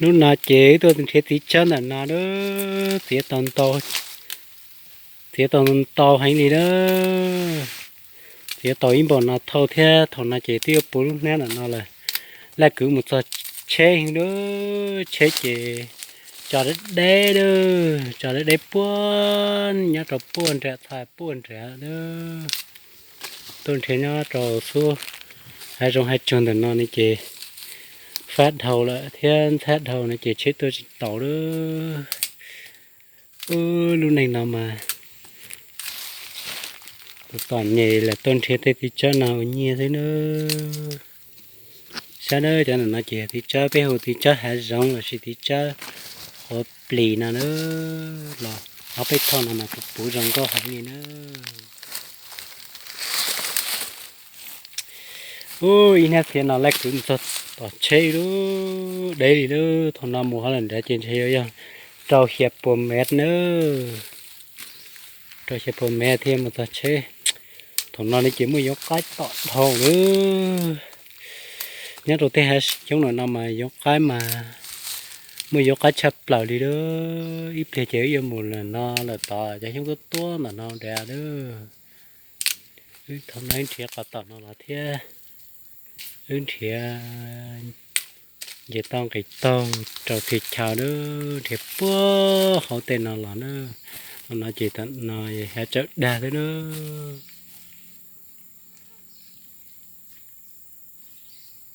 Hnub no ces wb tuaj nrhiav txiv tsawb ntawm no a, txiav tau ntau, txiav tau ntau heev li a. Txiav tau ib npaum no thauj thiab, thaum no ces twb yuav puv lub hnab ntawm no lawm. Laj kwv mus txog tsheb heev a, tsheb ces tso deb deb a, tso deb deb puag nyob rau puag nram txhais puag nrad a. Tuaj nrhiav nyob rau xub hav zoov hav tsuag ntawm no ne ces fab dhau lawm thiab ntxhab dhau no ces tsheb tuaj tsis taus lawm. Ub, lub neej no mas tus tom nyem lawm tuaj nrhiav tej txiv tsawb no ua nyiaj xwb na. Saib na, cov ntawm no ces txiv tsawb, peb hu txiv tsawb hav zoov lossis txiv tsawb qhuav plis no na. Los ob peb thauj no mas puv puv zoo nkauj heev li na. Ub, ib hnab txiav no laj kwv mus txog tom tsheb lub deb li lawm. Thaum no mus hauv lawm nrad ces ntshe yuav yog rau xya puas mev na. Rau xya puas mev thiaj mus txog tsheb. Thaum no ne ces muaj yoov qaib tom dhau lawm. Nyob rau tej hav xyoob no mas yoov qaib mas muaj yoov qaib tshaj plaws li lawm. Ib pliag ces wb yuav mus lawm no lawm tod cov xyoob tuab tuab ntawm no nrad lawm. Wb thaum no wb nrhiav qhov tom no los thiab, wb nrhiav nce toj nqis taug rau txhia chaw na, nrhiav puag hauv tej no los na. No ces tam no yog hav tsawb dag xwb na.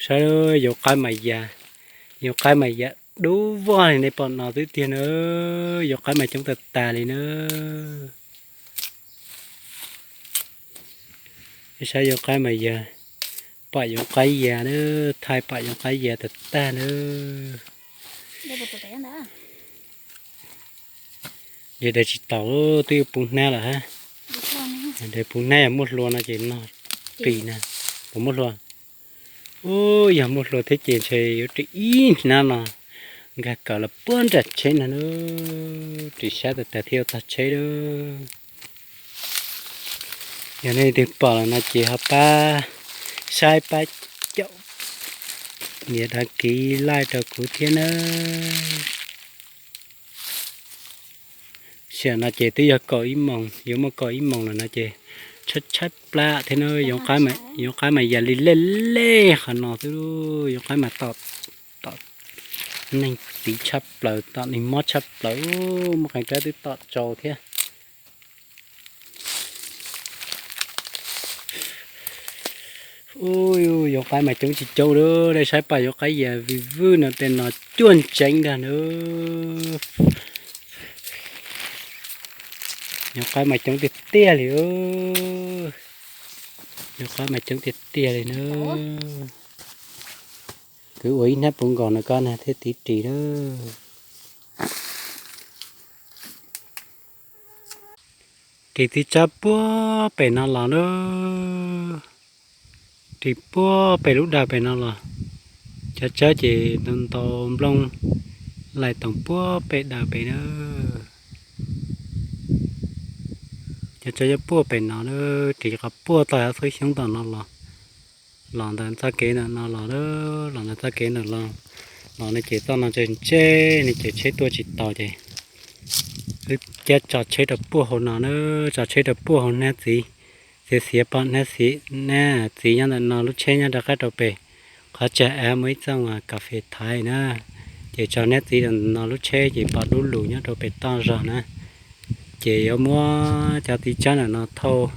Saib yoov qaib mas ya, yoov qaib mas ya dub vog li nej pom no xwb tiag na. Yoov qaib mas coob tag tag li na. Saib yoov qaib mas ya, pom yoov qaib ya na, thaij pom yoov qaib ya tag tag na. Yog daws tsis taus twb yuav puv hnab lawm hab. Daws puv hnab yog muaj hlua no ces no plis na, puas muaj hlua? Ub, yog muaj hlua thiab ces ntshe yuav ris ib hnab no nkag kawm los puag nram tsheb no na, ris sab tas tas thiaj yuav txog tsheb lawm. Yog nej leej twg pom lawm no ces ho pab saib pab caum nias đăng ký like rau kuv thiab na. Tam sim no ces twb yog kaum ib moos, yuav muaj kaum ib moos lawm no ces tshaib tshaib plab thiab na. Yoov qaib mas ya li lej lej qhov no xwb, yoov qaib mas tom, tom neeg txiv tshaj plaws, tom neeg mob tshaj plaws, muaj qee rab twb tom tsau thiab. Ub, yoov qaib mas coob tsis coob lawm, nej saib pom yoov qaib ya vij vwj no tej no cuaj ntseev ntag na. Yoov qaib mas coob tiag tiag li. Yoov qaib mas coob tiag tiag li na. Kwv ua ib hnab puv nkaus no koj na thiaj tiv ris lawm. Ris txiv tsawb puag pem no los lawm, ris puag pem lub dawm pem no los. Cov tsawb ces ntau ntau nplooj laij toom puag pem dawm pem na. Cov tsawb nyob puag pem no na, ris qhov puag toj hav xub xyoob tom no los, los ntawm txoj kev ntawm no los, los ntawm txoj kev ntawm los, los no ces txoj no ntseg ntseg no ces tsheb tuaj tsis taus ces wb cab tso tsheb rau puag hauv no na, tso tsheb rau puag hauv hnab txiv, txiav xiav pom hnab txiv, hnab txiv nyob ntawm no, lub tsheb nyob rov qab rau pem qhov tsag av muaj ib txoj kas fes thaiv na, ces tso hnab txiv rau ntawm no, lub tsheb ces pom dub lug nyob rau pem toj zog na. Ces yuav muab cov txiv tsawb ntawm no thauj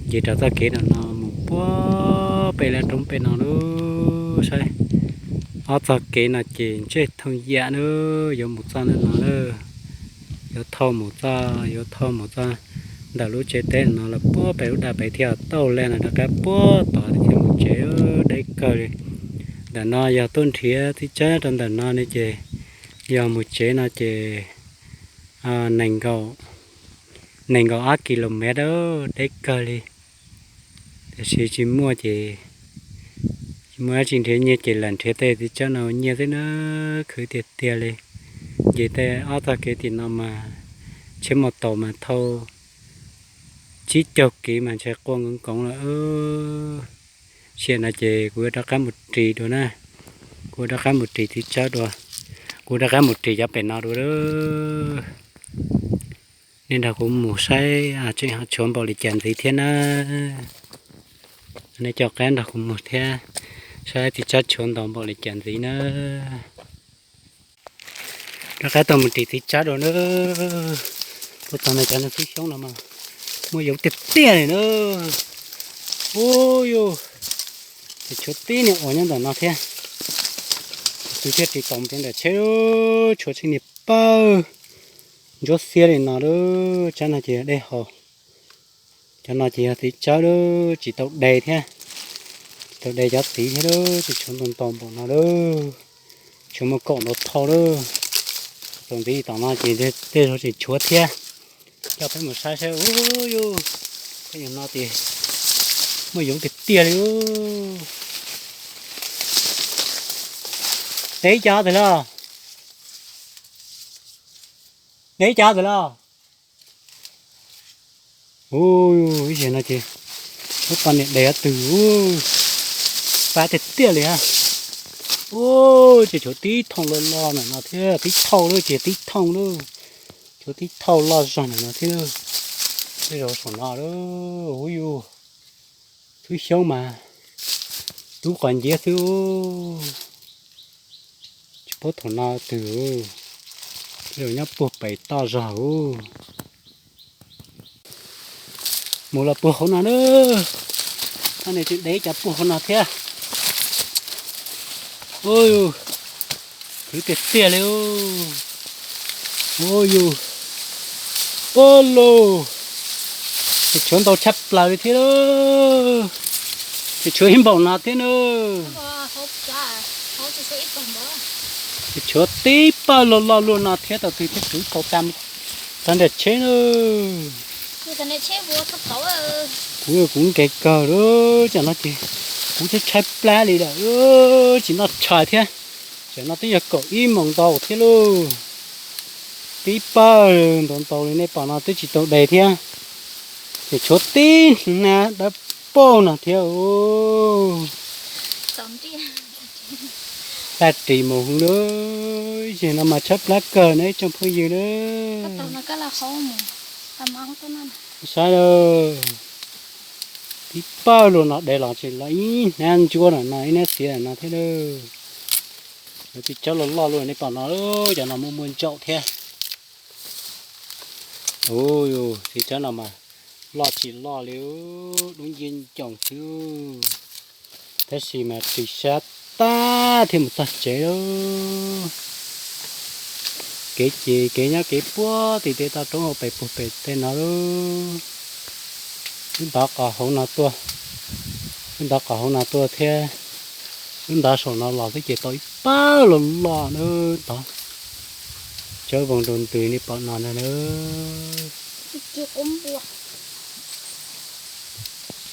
nce rau txoj kev ntawm no mus puag pem laj roob pem no lub, saib. Ob txoj kev no ces ntsej thooj yam na, yuav mus txoj ntawm no na, yuav thauj mus txoj, yuav thauj mus txoj ntawm lub tsev teb no los puag pem lub daj pem thiaj tauj laj no rov qab puag tod thiaj mus tsev, deb kawg li. Ntawm no yog tuaj nrhiav txiv tsawb rau ntawm no ne ces yog mus tsev no ces nees nkaum, nees nkaum ob kilomev, deb kawg li. Tiam sis tsis muaj ces, tsis muaj dab tsi nrhiav nyiaj ces lam nrhiav tej txiv tsawb no ua nyiaj xwb na, khwv tiag tiag li. Nce tej ob txoj kev tim no mas tsheb mus taus mas thauj tsib caug kiv mas ntshe quaj nkoov nkoov lawm. Sim no ces kuv yuav rov qab mus ris dua na, kuv yuav rov qab mus ris txiv tsawb dua. Kuv rov qab mus ris cov pem no dua. Nej nrog kuv mus saib tseem ho tshuav npaum li cas ntxiv thiab na. Nej coj qab nrog kuv mus thiab saib txiv tsawb tshuav ntau npaum li cas ntxiv na. Rov qab tau mus ris txiv tsawb dua na. Tuaj txog ntawm cov xub xyoob no mas muaj yoov tiag tiag li na. Ub yus, ces tshuav tib niag uas nyob ntawm no thiab. Tus twg thiaj ris tau rau nram tsheb, tshuav txhia niag pawg ntsuab xiab li no lawm. Tsawb no ces yog dej haus. Cov no ces yog txiv tsawb lawm, tsis tau de thiab. Tsis tau de cov txiv thiab lawm, ces tshuav ntau ntau npaum no lawm. Tshuav muaj kaum ntau thau lawm. Txuas ntxiv tom no ces tej zaum tseem tshuav thiab. Coj peb mus saib saib. Ub yus, peb yog no ces muaj yoov tiag tiag li. Neb ib co twg los? Neb ib co twg los? Ub, ib zig no ces lub poj niam de ob tug. Ub, fab tiag tiag li hab. Ub, ces tshuav tib thau loj loj ntawm no thiab, tib thau lawm, ces tib thau lawm. Tshuav tib thau loj zog ntawm no thiab. Tej zaum saum no lawm. Ub yus, xub xyoob mas tub qos nciab xwb. Tsis paub thaum no twg, tej zaum nyob puag pem toj zog. Mus los puag hauv no na. Ob niag tseem de cov puag hauv no thiab. Ub, khwv tiag tiag li. Ub yus, ub los, ces tshuav ntau tshaj plaws li thiab. Ces tshuav ib npaum no thiab na. Ces tshuav tib pawg loj loj luaj no thiab, tau twg thiaj khwv tau tag nram tsheb na. Kuv kuv nkees kawg lawm, tsam no ces kuv twb tshaib plab li lawm, tsis noj tshais thiab. Tsam no twb yog kaum ib moos ntau thiab lauj. Tib pawg ntau ntau li nej pom no twb tsis tau de thiab. Ces tshuav tib hnab dawb paug no thiab. Tag ris mus hwv lawm, zem no mas tshaib plab kawg na ib tsoom phooj ywg na. Saib lawm, tib pawg luaj no de los tsis los ib hnab ntsuab no, ib hnab xiav no thiab lawm. Txiv tsawb loj loj luaj nej pom no, cov no muaj muaj ntsaum thiab. Ub, txiv tsawb no mas loj tsis loj li, dub nciab ncoos xwb. Tab sis mas ris sab tag thiaj mus txog tsev lawm. Kev ces kev nyob kev puag tim tej toj roob hauv pes puag pem tej no lawm. Wb ntov qos hauv no tuaj, wb ntov qos hauv no tuaj thiab, wb ntov saum no los xwb ces tau ib pawg loj loj na, tod tsawb voos rau ntws nej pom no na.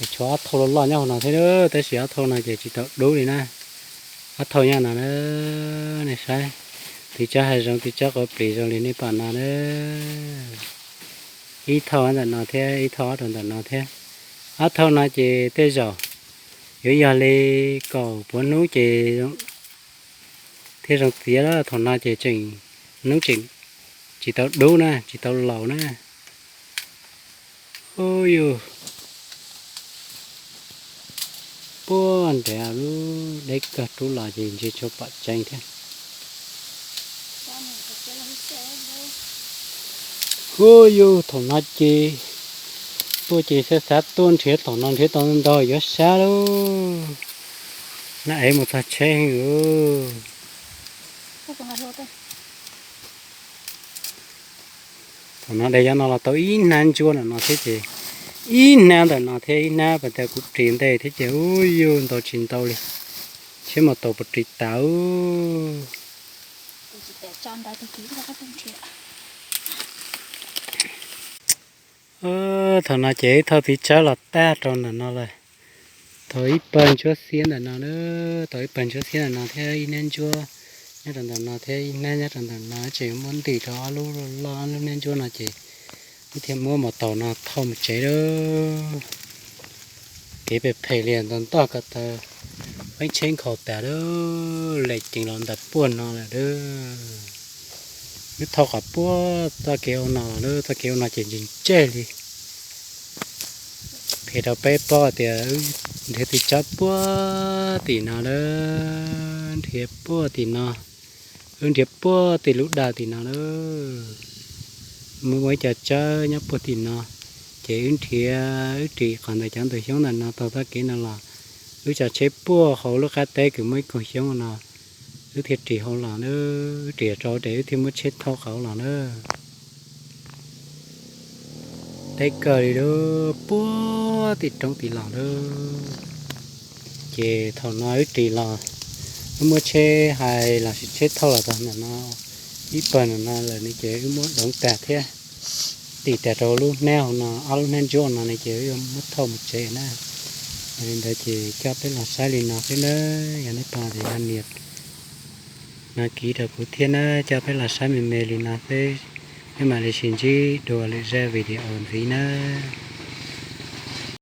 Tshuav ob thau loj loj nyob hauv no thiab, tab sis ob thau no ces tsis tau dub li na. Ob thau nyob no na, nej saib, txiv tsawb hav zoov, txiv tsawb quav plis zoo li nej pom no na. Ib thau ntawm no thiab, ib thau ob rau ntawm no thiab. Ob thau no ces tej zaum yuav yog li kaum puav hnub ces thiaj zoo txiav, thaum no ces tseem, hnub tseem tsis tau dub na, tsis tau laus na. Ub yus, puag nrad lub deb kawg rub los ces ntshe tsuas pom tseeb thiab. Ub yus, thaum no ces tuaj ces xav xav tuaj nrhiav thaum no nrhiav tau ntau yuav sab lauj. Nab ev mus txog tsheb heev. Thaum no de cov no los tau ib hnab ntsuab ntawm no thiab ces, ib hnab ntawm no thiab ib hnab pas tas kuv ris ntej thiab ces ub yus ntau tsis ntau li, thiab mus tau puas ris tas. Thaum no ces ib thau txiv tsawb los tag rau ntawm no lawm. Tau ib pawg ntsuab xiab ntawm no na, tau ib pawg ntsuab xiab ntawm no thiab ib hnab ntsuab nyob rau ntawm no thiab ib hnab nyob rau ntawm no, tseem muab ntim rau ob lub loj loj, ob lub hnab ntsuab no ces wb thiaj muab mus taus no thauj mus tsev lawm. Kev phem phem li ntawd ntog ko taw, Peb tsheb nkhaus tas lawm, lem ceev los ntawm puag no lawm a. Wb thauj qhov puag txoj kev ua no lawm, txoj kev ua no ces ntseg ntseg li. Qhia rau peb paub tias wb nrhiav tis tsawb puag tim no lawm, nrhiav puag tim no, wb nrhiav puag tim lub dawm tim no lawm. Muaj ib co tsawb nyob puag tim no, ces wb nrhiav, wb ris qhov ntawd cov ntug xyoob ntawm no taug txoj kev no los, wb tso tsheb puag hauv lub qab teb kws muaj ib koog xyoob no, wb thiaj ris hauv los na, wb ris rau ces wb thiaj muab tsheb thauj qhov los na. Deb kawg li lawm, puag tim roob tim los lawm. Ces thaum no wb ris los, wb muab tsheb hais los sis tsheb thauj los txog ntawm no, ib pawg ntawm no lawm ne ces wb muab doov tag thiab, tis tag rau lub hnab hauv no, ob lub hnab ntsuab no ne ces wb yuav muab thauj mus tsev na. Yog li ntawd ces coj peb los saib li no xwb nawb, yog nej pom ces ho nias đăng ký rau kuv thiab nawb, coj peb los saib me me li no xwb, peb mam li sib ntsib dua lwm zaj video ntxiv nawb.